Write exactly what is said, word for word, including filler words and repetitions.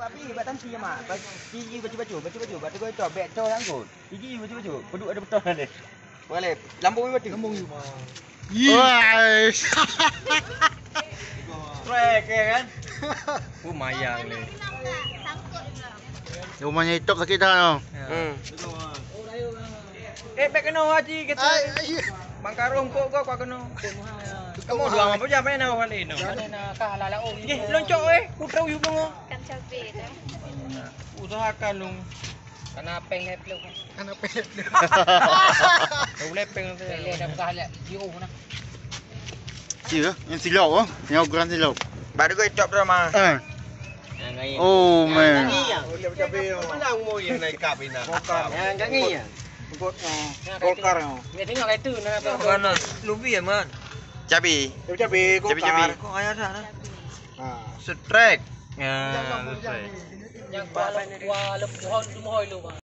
Tapi bak tanti mak, bak sigi bacut-bacut, bacut-bacut, bak teugoi to, bek to nyang got. Sigi bacut-bacut, peuduek ada beutôi leh. Boleh, lambung bacut. Lambung you. Wah. Trek ya kan? Lumayan leh. Rumahnya itu sakit dah. Hmm. Eh, bek keunoe haji kita. Ai, ai. Bang Karong kok kok kok keunoe. Kamu dua apa jam main awak balik no? Mana nak kah lalau. Eh, loncok eh, putra uyuh bungo. Kan cabe dah. Usahakan dong. Kana peng lep lu. Kana peng lep lu. Tahu lepeng tu. Lele dah buka lihat jiu nah. Iya, yang silop oh, yang ukuran silop. Baru kau cop drama. Eh. Oh man. Yang gangi ya. Pulang mau yang naik kap ini. Yang gangi ya. Golkar. Ni tengok kat tu nak apa? Mana? Lubi ya man. Cabi. Cabi, cabi, golkar. Kok ayah dah. Ha. Strike. Ya, strike. Yang kuala kuala pohon tu mohoi lu.